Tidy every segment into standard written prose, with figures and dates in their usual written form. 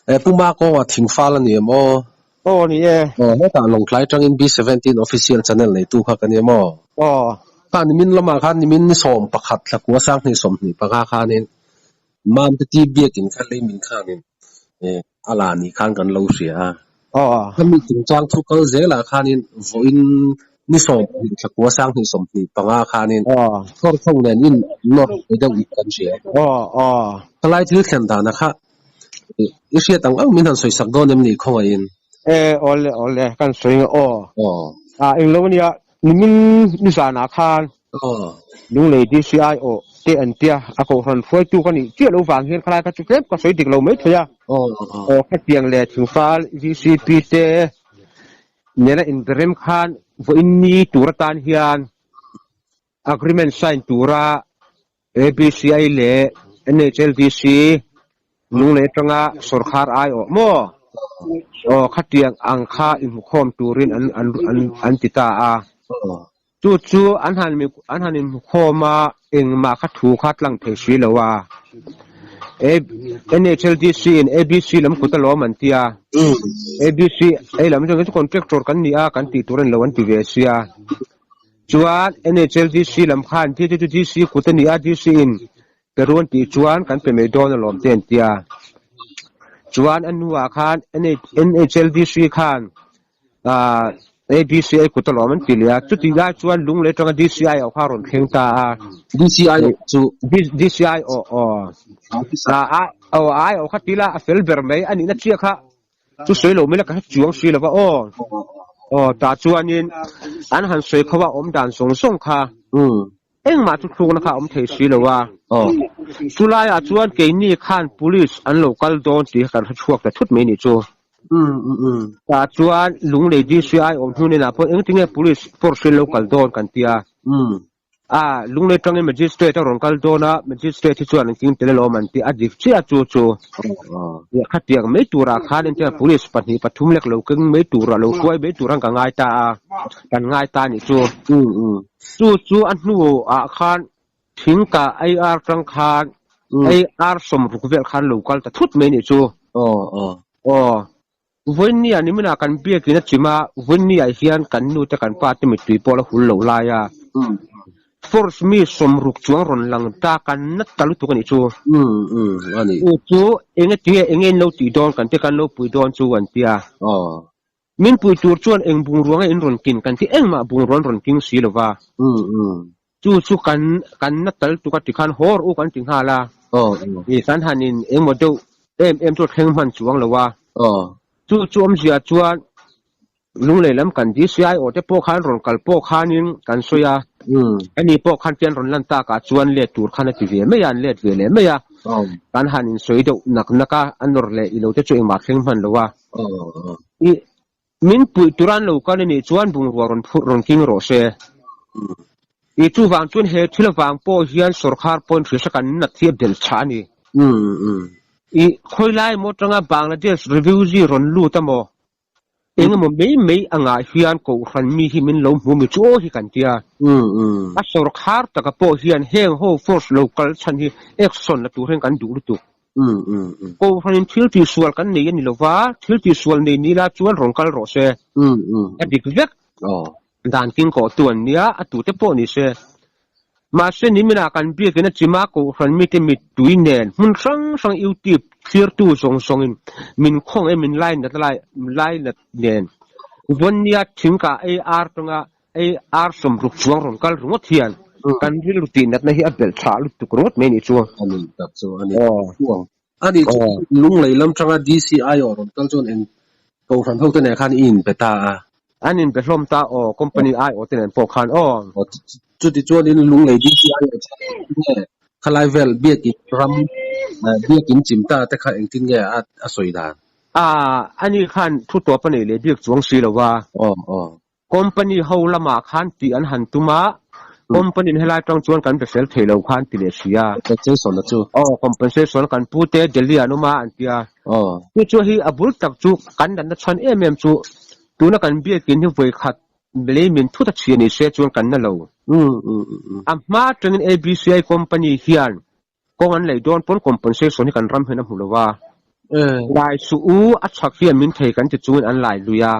E Pu Makawnga thingfal a ni em aw? Aw ni e. Aw hetah Lawngtlai atangin B seventeen official channel neitu kha ka ni em aw? Aw. Kha nimin lamah khan nimin ni 11 thlakua 2025 khanin Mamte ti biakin kha leimin khanin a la ni khan kan lo hria a. Aw. Khami chungchang thu kal zelah khanin vawiin ni 20 thlakua 2025 khanin Aw. Thawrthawng nen in nawr ve deuh in kan hria. Aw aw. Khalai thil thlen dana kha i hriat ang ang min han sawi sak dawn em ni khawngaihin? E awle awle kan sawi nge aw. Aw. A englo ania nimin nizanah khan Aw. Lunglei DCI aw te an tia a kohhran hruaitu ka nih chiah lo vang hian khalai kha chu tlem ka sawi dik lo mai thei a. Aw aw. Aw khatiang leh Thingfal VCP te nena inberem khan vawiin ni tur atan hian Agreement sign tura ABCI leh NHLDC Lunglei atanga sawrkhar aiawh maw? Aw khatiang ang kha inhmukhawm turin an an an an ti ta a. Chu chu an han an han inhmukhawm a, engmah kha thu kha tlang thei si lo a. NHLDC in ABC lam kut alawm an ti a. ABC ei lam chu contractor kan ni a, kan tih tur a ni lo an ti ve sia. Chuan NHLDC lam khan ti chu chu DC kut a ni a, DC in Peru an tih chuan kan pe mai dawn alawm te an ti a. Chuan a hnuah khan NHLDC khan ABCI kut alawm an ti leh a. Chutih lai chuan Lunglei atanga DCI aw kha a rawn thleng ta a. DCI chu? DCI aw aw. Aw ai aw kha ti la a fel ber mai a nihna chiah kha. Chu sawi lo mai la ka hre chuang si lova aw. Aw tah chuanin an han sawi kho a awm dan zawng zawng kha. Engmah chu thlukna kha a awm thei si lo a. Chu laiah chuan keini khan police an lo kal dawn tih kha kan hre chhuak ta thut mai nih chu. Tah chuan Lunglei DCI awm hnu nenah pawh engtinge police force in lo kal dawn kan ti a. A, Lunglei tangin Magistrate a rawn kal dawn a, Magistrate hi chuan an king tel alawm an ti a, dik chiah chu chu. Khatiang mai turah khan engtinge police pahnih pathum lek lo keng mai turah lo hruai mai tur an ka ngai ta a, kan ngai ta nih chu. Chu chu a hnuah khan thingka AR tang khan AR 60 vel khan lo kal ta thut mai nih chu. Aw. Vawinia niminah kan biakin a chim a, Vawinia hian kan nu te kan pa te mittui pawh la hul lo lai a. Force mi 60 chuang rawn lang ta kan nat ta lutuk a nih chu. U chu enge tinge enge in lo tih dawn kan ti kan lo pui dawn chu an ti a. Min pui tur chuan eng bungrua nge in rawn kin kan ti engmah bungrua an rawn king si lo va. Chu chu kan kan na tal tuk a ti khan haw rawh u kan ti nghal a. I kan han in engmaw deuh em em chu a thleng hman chuang lo a. Chu chu awmzia chuan Lunglei lam kan DCI aw te pawh khan rawn kal pawh khanin kan sawi a. Ani pawh khan tian rawn lan takah chuan let tur khan a ti ve mai a, an let ve leh mai a. Kan han in sawi deuh nak nak a, a nawr leh ilo te chu engmah thleng hman lo a. I Min puih tur an lo kal anih chuan bungrua rawn phurh rawn king rawh se. I chuvang chuan he thil avang pawh hian sawrkhar pawhin hriatsa kan nat hi a belh chhah a ni. I khawilai emaw atanga Bangladesh refugee rawn lut amaw eng emaw mai mai angah hian kohhran mi hi min lo hmu mi chu aw hi kan tia. A sawrkhar taka pawh hian heng ho force lo kal chhan hi action la tur hian kan duh lutuk. Kohhranin thil tihsual kan nei a ni lova, thil tihsual nei ni la chuan rawn kal rawh se. A dik vek. Dan king kawhtu an nia, a tute pawh ni se. Mahse niminah kan biakin a chim a, Kohhran mite mittui nen hmun hrang hrang YouTube thlirtu zawng zawngin min khawng e min lainat lai lainat nen. Vawnnia thingkah AR tanga AR 60 chuang rawn kal ringawt hian kan rilru tih natna hi a belh tha lutuk ringawt mai nih chu. A ni tak chu a ni. A ni chu Lunglei lam tanga DCI aw rawn kal chuan eng Kohhran ho te nen khan i inpe ta a. An inpe hlawm ta aw, company ai aw te nen pawh khan aw. Chuti chuanin Lunglei DCI aw chuan engtin nge khalai vel biakin ram biakin chim ta te kha engtin nge a sawi dan? A, ani khan thu tawp a nei leh bik chuang si lo a. Aw aw. Company ho lamah khan tih an han tum a, company in helai tang chuan kan be fel thei lo khan ti leh si a. Compensation a chu. Aw, compensation kan pu te Delhi an awm a an ti a. Aw. Chu chu hi a bul tak chu kan natna chhan em em chu tuna kan biakin hi vawi khat lei min thut a chhia ni se chuan kan na lo. A hma atangin ABCI company hian kawng an lei dawn pawn compensation hi kan ram hian a hmu lo a. Lai suh u, a chhak hian min thei kan ti chungin an lai lui a.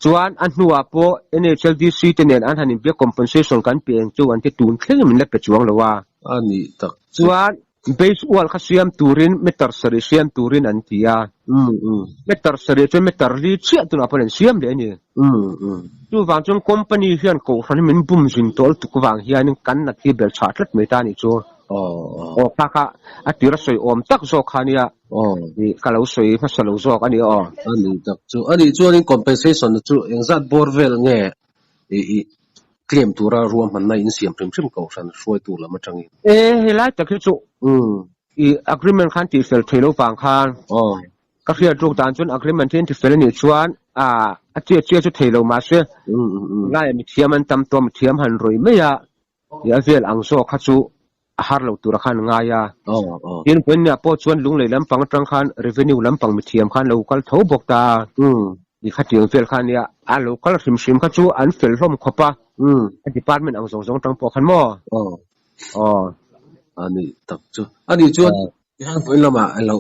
Chuan a hnuah pawh NHLDC te nen an han inbiak compensation kan pe eng chu an ti tun thlengin min la pe chuang lo a. A nih tak chu. Chuan base wall kha siam turin meter sarih siam turin an ti a. Meter sarih chuan meter li chiah tunah pawh an siam leh a ni. Chuvang chuan company hian kohhran hi min bum zin tawh tuk vang hianin kan nat hi bel chhah tlat mai ta a nih chu. Aw kha kha a tir a sawi awm tak zawk kha nia ka lo sawi hmasa lo zawk a ni aw. A nih tak chu. A nih chuanin compensation chu engzat bawr vel nge i claim tura ruahmanna in siam hrim hrim kohhran hruaitu lam atangin? E helai tak hi chu i agreement khan tihfel thei lo vang khan Ka hriat ruk dan chuan agreement hi an ti fel a nih chuan a chiah chiah chu thei lo mahse tunlaiah mithiam an tam tawh a, mithiam han rawih mai a, ih a vel ang zawk kha chu a har lo tura khan ngai a. Tin, Vawiinah pawh chuan Lunglei lampang atang khan revenue lampang mithiam khan lo kal tho bawk ta a, ih khatiang vel kha ania, a lo kal hrim hrim kha chu an fel hlawm khawp a, a department ang zawng zawng atang pawh khan maw? Aw. A nih tak chu. A nih chuan Tikhan vawiin lamah elo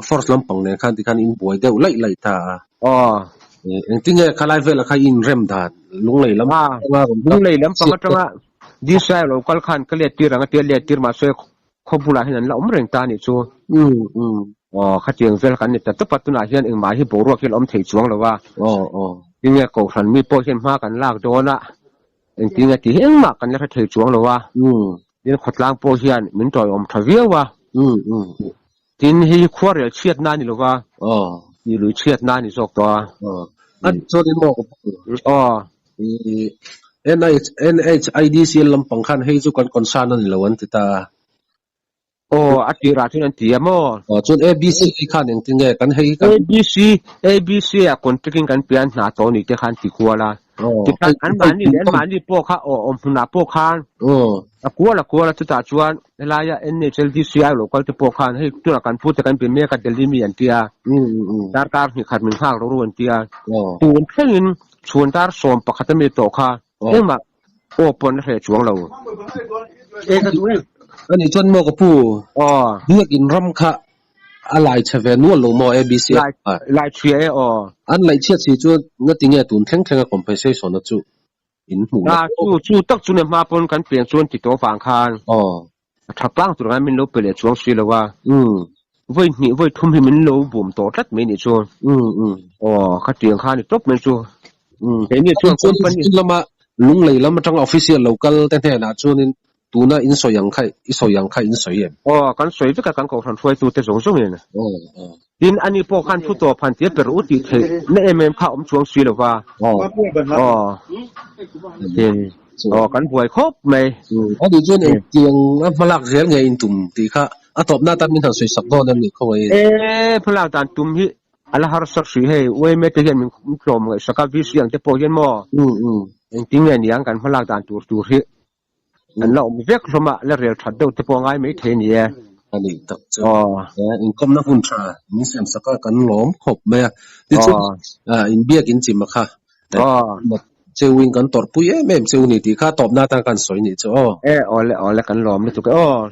force lampang nen khan tikhan in buai deuh laih laih ta a. Aw. Engtinge khalai velah kha in rem dan Lunglei lam atanga rawn kal. Lunglei lampang atanga DCI lo kal khan ka let tir ang a tia let tir mahse khaw bulah hian an la awm reng ta a nih chu. Aw khatiang vel kan ni ta tawp a tunah hian engmah hi boruak hi a la awm thei chuang lo a. Aw aw. Tinge Kohhran mi pawh hian hma kan lak dawn a engtinge tih hi engmah kan la hre thei chuang lo a. Tin, khawtlang pawh hian min tawiawm tha viau a. Tin, hei hi khuarel chhiatna a ni lo va, tih lui chhiatna a ni zawk tawh a. A chuan in maw NHIDC lampang khan hei chu kan concern a ni lo an ti ta a. Aw, a tirah chuan an ti a maw? Aw, chuan ABC khan engtin nge kan hei kan. ABC, ABC ah contract in kan pian hna tawh ni te khan ti kual a. Tikhan anmahni leh anmahni pawh kha aw awm hmunah pawh khan a kual a kual a chutah chuan helaia NHLDCI lo kal te pawh khan hei tunah kan pute kan pe mek a Delhi mi an ti a, darkar hnih khat min nghak lo ru an ti a. Tun thlengin chhun dar 11 ami tawh kha engmah aw pawn a hreh chuang lo. Ani chuan maw ka pu biakin ram kha A lai chhe ve nual lo maw ABC a? Lai chhia e aw. An laih chhiat si chu ngati nge tun thleng thleng a compensation a chu in hmuh lo. Chu chu tak chu ne hma pawn kan pian chuan ti tawh vang khan. Aw. A tha tlang tur ngai min lo pe leh chuang si lo a. Vawi hnih vawi thum hi min lo bum tawh tlat mai nih chu. Aw khatiang khan ni tawp mai chu. Keini chuan company. Lama Lunglei lam atanga official lo kal te hnenah chuanin Tuna in sawi ang kha i sawi ang kha in sawi em? Aw, kan sawi vek a, kan kohhran hruaitute zawng zawngin. Aw, aw. Tin, ani pawh khan thu tawp han tia per u tih theih na em em kha awm chuang si lo va. Aw. Aw. Tin, aw, kan buai khawp mai. Ani chuan engtiang a hmalak zel nge in tum tih kha a tawpna atan min han sawi sak dawn em ni khawngaih? E, hmalak dan tum hi a la harsa hrih hei, UMA te hian min tlawm ngaihsak a, VC ang te pawh hian maw? Engtin nge niang kan hmalak dan tur tur hi An la awm vek hlawm a, la rel that deuh te pawh a ngai mai thei a ni e. A nih tak chu. Inkawmna hun tha min siam sak a, kan lawm khawp mai a. Tichuan, inbiak in chim a kha. Cheuin kan tawrhpui em em cheu ni tih kha tawpna atan kan sawi nih chu aw. E, awle awle kan lawm lutuk e aw.